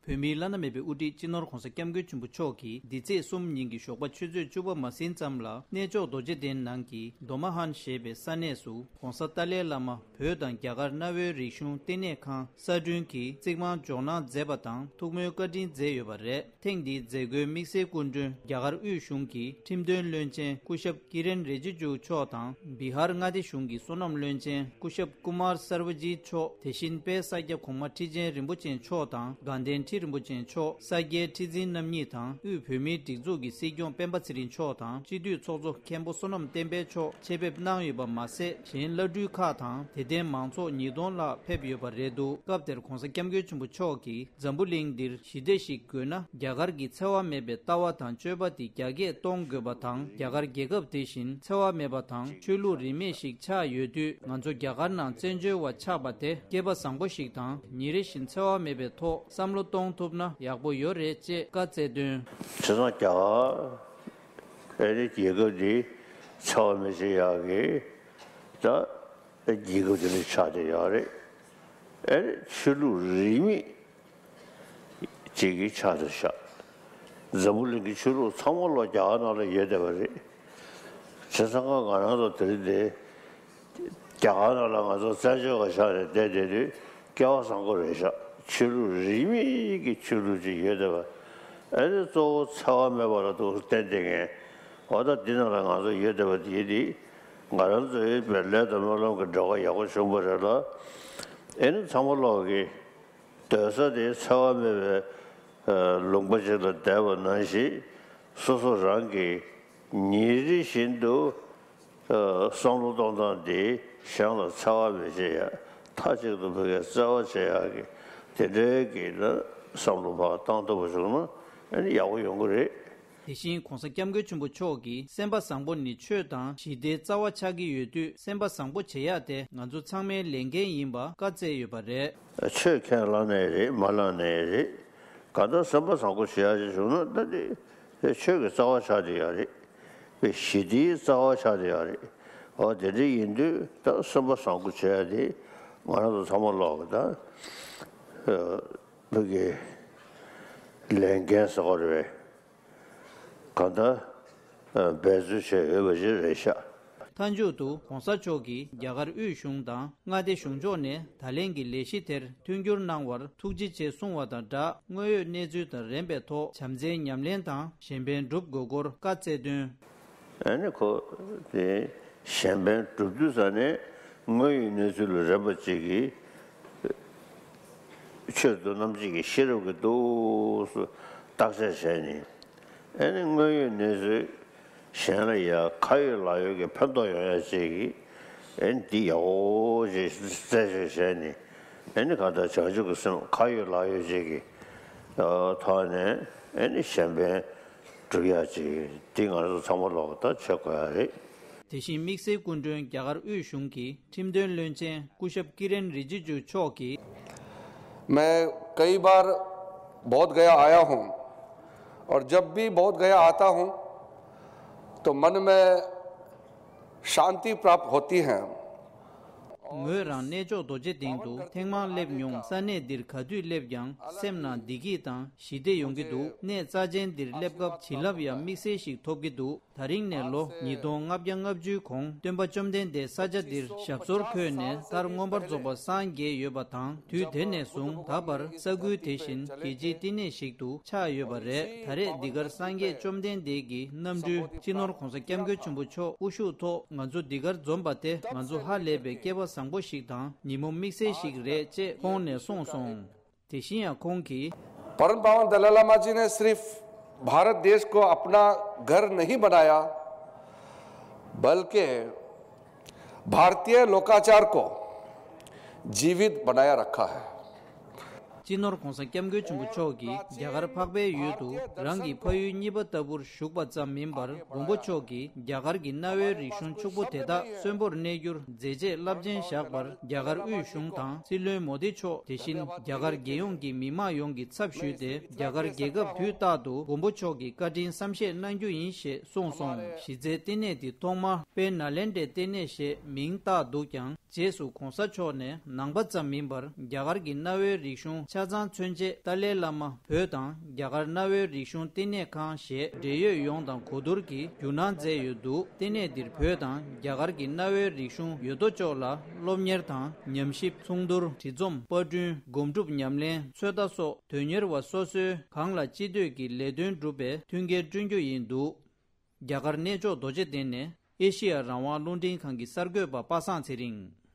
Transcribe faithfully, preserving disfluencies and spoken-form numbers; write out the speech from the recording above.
བོད་མིའི་བླ་ན་མེད་པའི་དབུ་ཁྲིད་སྤྱི་ནོར་༧གོང་ས་༧སྐྱབས་མགོན་ཆེན་པོ་མཆོག་གིས་འདི་ཚེས་གསུམ་ཉིན་གྱི་ཞོགས་པ་ཆུ་ཚོད་བཅུ་པ་མ་ཟིན་ཙམ་ལ་གནས་མཆོག་རྡོ་རྗེ་གདན་ནང་གི་མདོ་མ་ཧན་ཞེས་པའི་ས་གནས་སུ་༧གོང་ས་ཏཱ་ལའི་བླ་མ་བོད་དང་རྒྱ་གར་གནའ་བོའི་རིག་གཞུང་བསྟི་གནས་ཁང་གསར་སྐྲུན་གྱི་རྩིག་རྨང་འཇོག་གནང་མཛད་པ་དང་ཐུགས་སྨོན་བཀའ་དྲིན་མཛད་ཡོད་པ་རེད། ཐེངས་འདིའི་མཛད་སྒོའི་དམིགས་བསལ་སྐུ་མགྲོན་རྒྱ་གར་དབུས་གཞུང་གི་ཁྲིམས་དོན་བློན་ཆེན་སྐུ་ཞབས་ཀི་རན་རི་ཇི་ཇུ་མཆོག་དང་། བི་ཧར་མངའ་སྡེ་གཞུང་གི་སོ་ནམ་བློན་ཆེན་སྐུ་ཞབས་ཀུ་མར་སར་བ་ཇིད་མཆོག་དེ་བཞིན་དཔལ་ས་སྐྱ་གོང་མ་ཁྲི་ཆེན་རིན་པོ་ཆེ་མཆོག་དང་དགའ་ལྡན་ཁྲི་རིན་པོ་ཆེ་མཆོག་ས་སྐྱའི་ཁྲི་འཛིན་རྣམ་གཉིས་དང་དབུས་བོད་མིའི་སྒྲིག་འཛུགས་ཀྱི་སྲིད་སྐྱོང་སྤེན་པ་ཚེ་རིང་མཆོག་དང་སྤྱི་འཐུས་ཚོགས་གཙོ་མཁན་པོ་བསོད་ནམས་བསྟན་འཕེལ་མཆོག་ཆེད་ཕེབས་གནང་ཡོད་པ་མ་ཟད། གཞན་བླ་སྤྲུལ་ཁག་དང་དད་ལྡན་མང་ཚོགས་ཉིས་སྟོང་ལྷག་ཕེབས་ཡོད་པ་རེད་འདུག་སྐབས་དེར་༧གོང་ས་༧སྐྱབས་མགོན་ཆེན་པོ་མཆོག་གིས། འཛམ་བུ་གླིང་འདིར་ཞི་བདེ་ཞིག་དགོས་ན། རྒྱ་གར་གྱི་འཚེ་བ་མེད་པའི་ལྟ་བ་དང་སྤྱོད་པ་དེ་རྒྱ་སྐྱེད་གཏོང་དགོས་པ་དང་། རྒྱ་གར་རྒྱལ་ཁབ་དེ་བཞིན་འཚེ་བ་མེད་པ་དང་ཆོས་ལུགས་རིས་མེད་ཞིག་ཆགས་ཡོད་དུས། ང་ཚོ་རྒྱ་གར་ནང་བཙན་བྱོལ་བ་ཆགས་པ་དེ་སྐལ་པ་བཟང་པོ་ཞིག་དང་། ཉིན་རེ་བཞིན་འཚེ་བ་མེད་པའི་ཐོག་བསམ་བློ་གཏོང་ཐུབ་ན་ཡག་པོ་ཡོད་རེད་ཅེས་བཀའ་སྩལ་དོན། བྱས་ཙང་རྒྱ་གར་ཨེ་རི་རྒྱལ་ཁབ་འདི་འཚེ་བ་མེད་ཅེས་ཡག་གི་ད། རྒྱལ་ཁབ་དེ་ལ་ཆགས་བསྡད་ཡོད་རེད། ཨེ་རེད། ཆོས་ལུགས་རིས་མེད་ཅིག་གི་ཆགས་བསྡད་ཤག་འཛམ་བུ་གླིང་གི་ཆོས་ལུགས་ཚང་མ་ལོག་རྒྱ་གར་ནང་ལ་ཡོད་བསྡད་པ་རེད། བྱས་ཙང་ང་རང་ཚོ་དེ་རིང་འདི་རྒྱ་གར་ནང་ལ་ང་ཚོ་བཙན་བྱོལ་བ་ཆགས་ནས་བསྡད་བསྡད་དུས་སྐལ་བ་བཟང་པོ་རེད་ཤག་ཆོས་ལུགས་རིས་མེད་ཀྱི་ཆོས་ལུགས་ཅིག་ཡོད་བསྡད་པ། ཨེ་རེད། གཙོ་བོ་འཚེ་བ་མེད་པ་ལ་འདུག་བསྟན་བསྡད་མཁན། འོ་ད་འདི་ནང་ལ་ང་ཚོ་ཡོད་བསྡད་པ་དེ་ཡིན་དུས། ང་རང་ཚོའི་བའི་ལས་དང་སྨོན་ལམ་གྱི་འབྲེལ་བ་ཡག་པོ་བྱུང་བ་རེད་ལ། ཨེ་ནི་ཚང་མ་ལོག་གི་སྡོད་ས་དེ་འཚེ་བ་མེད་པའི་ལུང་པ་ཅིག་ལ་བསྡད་པ་ནང་བཞིན། སོ་སོ་རང་གི་ཉིན་རེ་བཞིན་དུ་བསམ་བློ་གཏོང་སྟངས་དེ་གཞན་ལ་འཚེ་བ་མི་བྱེད་ཡ། མཐའ་གཅིག་ཏུ་ཕ་གིར་བརྩེ་བ་བྱེད་ཡ་གི་དེ་འདྲའི་གི་ན་བསམ་བློ་ཕར་བཏང་ཐུབ་པ་བྱུང་ན་ཨེ་ནི་ཡག་པོ་ཡོང་གི་རེད། དེ་བཞིན་༧གོང་ས་༧སྐྱབས་མགོན་ཆེན་པོ་མཆོག་གིས་སེམས་པ་བཟང་པོ་ནི་ཆོས་དང་ཞི་བདེའི་རྩ་བ་ཆགས་ཀྱི་ཡོད་དུས། སེམས་པ་བཟང་པོ་བྱེད་ཡག་དེ་ང་ཚོ་ཚང་མའི་ལས་འགན་ཡིན་པ་བཀའ་སྩལ་ཡོད་པ་རེད། ཆོས་ཁས་བླངས་ནའི་རེད། མ་བླངས་ནའི་རེད། གང་ལྟར་སེམས་པ་བཟང་པོ་བྱེད་ཡག་ཅིག་བྱུང་ན་ད་དེ་ཆོས་ཀྱི་རྩ་བ་ཆགས་བསྡད་ཡོད་རེད། དཔེ་ཞི་བདེའི་རྩ་བ་ཆགས་བསྡད་ཡོད་རེད། འོ་དེ་འདྲ་ཡིན་དུས་ད་སེམས་པ་བཟང་པོ་བྱེད་ཡག་དེ་ང་རང་ཚོ་ཚང་མ་ལོག་གི་ད་ཕ་གི་ལས་འགན་ཟེར་བ་རེད་པས། གང་ལྟར་འབད་རྩོལ་བྱས་ཡོད་པ་ཞིག་རེད་ཤག་མཐའ་མཇུག་ཏུ་༧གོང་ས་མཆོག་གིས་རྒྱ་གར་དབུས་གཞུང་དང་མངའ་སྡེ་གཞུང་ཕྱོགས་ནས་ད་ལན་གྱི་ལས་གཞི་དེར་མཐུན་འགྱུར་གནང་བར་ཐུགས་རྗེ་ཆེ་གསུང་བ་དང་སྦྲགས། དངོས་ཡོད་གནས་ཚུལ་དང་རན་པའི་ཐོག་བྱམས་བརྩེའི་ཉམས་ལེན་དང་གཞན་ཕན་སྒྲུབ་དགོས་སྐོར་བཀའ་སྩལ་དོན། ཨ་ནི་ཁོ་དེ་གཞན་ཕན་སྒྲུབ་དུས་ཙ་ནས་དངོས་ཡོད་གནས་ཚུལ་ལ་རན་པ་ཅིག་གིས། ཆོས་དང་རྣམ་འབྱེད་ཀྱི་ཤེས་རབ་ཀྱིས་འདུག་སེ་བརྟག་དཔྱད་བྱས་ནས། ཨ་ནི་དངོས་ཡོད་གནས་ཚུལ་གཞན་ལ་ཡང་ཁ་ཡོད་ལག་ཡོད་ཀྱི་ཕན་ཐོགས་ཡོང་ཡ་ཅིག་གིས། ཨ་ནི་འདི་ཡག་པོ་ཅིག་རྩད་གཅོད་བྱས་ནས། ཨ་ནི་གང་ལྟར་བྱང་ཆུབ་ཀྱི་སེམས་ཁ་ཡོད་ལག་ཡོད་ཅིག་གི་ཐོག་ནས་ཨ་ནི་གཞན་ཕན་སྒྲུབ་ཡ་ཅིག་འདི་ང་ཚོ་ཚང་མ་ལོག་ད་བྱེད་དགོས་ཡ་རེད། དེ་བཞིན་དམིགས་བསལ་སྐུ་མགྲོན་རྒྱ་གར་དབུས་གཞུང་གི་ཁྲིམས་དོན་བློན་ཆེན་སྐུ་ཞབས་ཀི་རན་རི་ཇི་ཇུ་མཆོག་གིས། मैं कई बार बोध गया आया हूँ और जब भी बोध गया आता हूँ तो मन में शांति प्राप्त होती है। ངོས་རང་གནས་མཆོག་རྡོ་རྗེ་གདན་དུ་ཐེངས་མང་སླེབས་མྱོང་། ས་གནས་འདིར་ག་དུས་སླེབས་ཀྱང་སེམས་ནང་བདེ་སྐྱིད་དང་ཞི་བདེ་ཡོང་གི་འདུག་གནས་རྩ་ཆེན་འདིར་སླེབས་སྐབས་བྱིན་རླབས་ཡང་དམིགས་བསལ་ཞིག་ཐོབ་ཀྱི་འདུག་ད་རིང་ནས་ལོ་ཉིས་སྟོང་ལྔ་བརྒྱ་ལྔ་བཅུའི་གོང་སྟོན་པ་བཅོམ་ལྡན་འདས་ས་ཆ་འདིར་ཞབས་སོར་འཁོད་ནས་མཐར་མངོན་པར་རྫོགས་པར་སངས་རྒྱས་ཡོད་པ་དང་། དུས་དེ་ནས་བཟུང་ད་བར་ས་ཁུལ་དེ་བཞིན་རྒྱལ་སྤྱིའི་བསྟི་གནས་ཤིག་ཏུ་ཆགས་ཡོད་པ་རེད། ད་རེས་འདི་གར་སངས་རྒྱས་བཅོམ་ལྡན་འདས་ཀྱི་རྣམ་སྤྲུལ་སྤྱི་ནོར་༧གོང་ས་༧སྐྱབས་མགོན་ཆེན་པོ་མཆོག་དབུ་བཞུགས་ཐོག་ང་ཚོ་འདི་གར་འཛོམས་པ་དེ་ང་ཚོ་ཧ་ལས་པའི་སྐལ་བ་བཟང་པོ་ཞིག་དང་ཉིན་མོ་དམིགས་བསལ་ཞིག་རེད་ཅེས་ཁོང་ནས་གསུངས་སོང་། དེ་བཞིན་ཡང་ཁོང་གིས། परम पावन दलाई लामा जी ने सिर्फ भारत देश को अपना घर नहीं बनाया, बल्कि भारतीय लोकाचार को जीवित बनाया रखा है। སྤྱི་ནོར་༧གོང་ས་༧སྐྱབས་མགོན་ཆེན་པོ་མཆོག་གིས་རྒྱ་གར་འཕགས་པའི་ཡུལ་དུ་རང་གི་ཕ་ཡུལ་གཉིས་པ་ལྟ་བུར་བཞུགས་པ་ཙམ་མིན་པར། མགོན་པོ་མཆོག་གིས་རྒྱ་གར་གྱི་གནའ་བོའི་རིག་གཞུང་ཕྱུག་པོ་དེ་དག་གསོན་པོར་གནས་རྒྱུར་མཛད་རྗེས་རླབས་ཆེན་བཞག་པར། རྒྱ་གར་དབུས་གཞུང་དང་སྲིད་བློན་མོ་དི་མཆོག་དེ་བཞིན་རྒྱ་གར་རྒྱལ་ཡོངས་ཀྱི་མི་མང་ཡོངས་ཀྱི་ཚབ་ཞུས་ཏེ། རྒྱ་གར་རྒྱལ་ཁབ་དུས་རྟག་ཏུ་མགོན་པོ་མཆོག་གི་བཀའ་དྲིན་བསམ་ཤེས་གནང་རྒྱུ་ཡིན་ཞེས་གསུངས་སོང་། གཞི་རྩའི་བསྟི་གནས་འདི་ཐོག་མར་དཔལ་ནཱ་ལེནྡྲའི་བསྟི་གནས་ཞེས་མིང་བཏགས་འདུག་ཀྱང་། རྗེས་སུ་༧གོང་ས་མཆོག་ནས་ནང་པ་ཙམ་མིན་པར་རྒྱ་གར་གྱི་གནའ་བོའི་རིག་གཞུང་ཆ་ ཆ་ཚང་མཚོན་ཆེད་ཏཱ་ལའི་བླ་མ་བོད་དང་རྒྱ་གར་གནའ་བོའི་རིག་གཞུང་བསྟི་གནས་ཁང་ཞེས་འབྲེལ་ཡོད་ཡོངས་དང་གོ་བསྡུར་གྱིས་བརྒྱུད་གནང་མཛད་ཡོད་འདུག་བསྟི་གནས་འདིར་བོད་དང་རྒྱ་གར་གྱི་གནའ་བོའི་རིག་གཞུང་ཡོད་དོ་ཅོག་ལ་སློབ་གཉེར་དང་ཉམས་ཞིབ། ཚོགས་འདུར། བྲིས་རྩོམ། པར་སྐྲུན། སྒོམ་སྒྲུབ། ཉམས་ལེན། ཚོད་ལྟ་སོགས་དོན་གཉེར་བ་སོ་སོའི་གང་ལ་ཅི་འདོད་ཀྱི་ལས་དོན་སྒྲུབ་པའི་མཐུན་རྐྱེན་བསྐྲུན་རྒྱུ་ཡིན་འདུག་རྒྱ་གར་གནས་མཆོག་རྡོ་རྗེ་གདན་ནས་ཨེ་ཤི་ཡ་རང་དབང་རླུང་འཕྲིན་ཁང་གི་གསར་འགོད་པ་པ་སངས་ཚེ་རིང་།